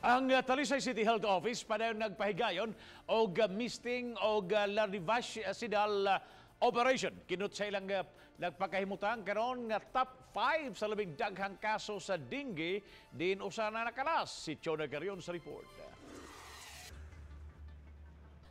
Ang Talisay City Health Office padayon nagpahigayon og misting og larvicidal operation. Kinut sa ilang nagpakahimutang karon nga top 5 sa labing daghang kaso sa dengue din usa na nakalas. Si Chona Carion sa report.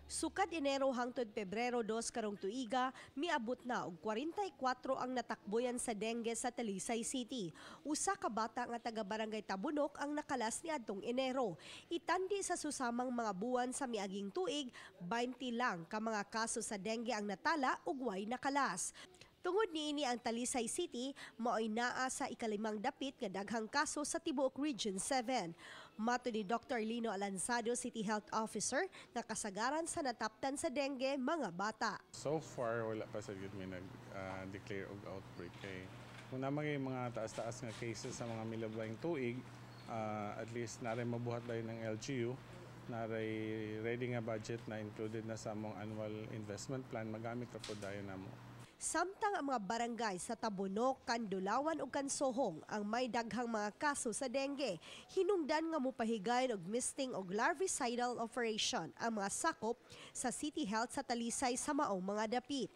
Sukad Enero hangtod Pebrero 2 karong tuiga, miabot na og 44 ang natakboyan sa dengue sa Talisay City. Usa ka bata nga taga Barangay Tabunok ang nakalas niadtong Enero. Itandi sa susamang mga buwan sa miaging tuig, 20 lang ka mga kaso sa dengue ang natala ug way nakalas. Tungod niini, ang Talisay City mao'y naa sa ikalimang dapit nga daghang kaso sa tibuok Region 7. Mato ni Dr. Lino Alanzado, City Health Officer, nga kasagaran sa nataptan sa dengue mga bata. So far, wala pa sa gyud may nag-declare og outbreak kay kung naa may mga taas-taas nga cases sa mga milabayng tuig, at least naray mabuhat dayon ng LGU, naray ready nga budget na included na sa among annual investment plan, magamit ra po dayon namo. Samtang ang mga barangay sa Tabunok, Kandulawan ug Kansohong ang may daghang mga kaso sa dengue. Hinungdan nga mopahigayon og misting og larvicidal operation ang mga sakop sa City Health sa Talisay sa maong mga dapit.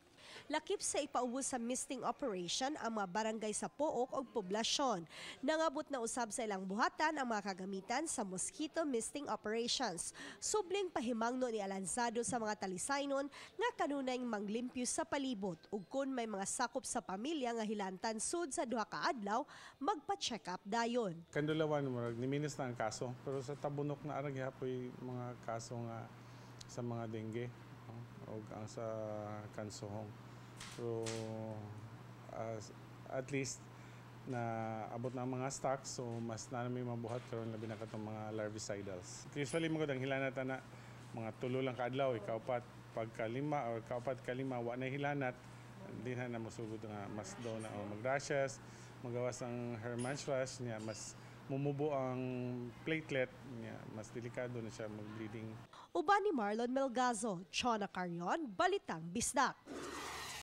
Lakip sa ipaubos sa misting operation ang mga barangay sa Pooc ug Poblasyon. Nangabot na usab sa ilang buhatan ang mga kagamitan sa mosquito misting operations. Subling pahimangno ni Alanzado sa mga Talisaynon nga kanunay manglimpyo sa palibot ug kon may mga sakop sa pamilya nga hilantan sud sa 2 ka adlaw, magpa-check up dayon. Kandulawan, murag niminis na ang kaso, pero sa Tabunok naa ra gihapoy mga kaso nga sa mga dengue, no? Og ang sa Kansohong. Pero at least na abot na ang mga stocks, so mas na may mabuhat karon, labi na katong mga larvicidals. Usually mo ang hilanat ana mga 3 lang kaadlaw, ikaupat pagka lima or kaupat kalima wa na hilanat, di na na mosugod nga mas daw na o mag-rashes, magawas ang Herman's rash niya, mas mumubo ang platelet niya, mas delikado na siya mag-bleeding. Uban ni Marlon Melgazo, Chona Carion, Balitang Bisdak.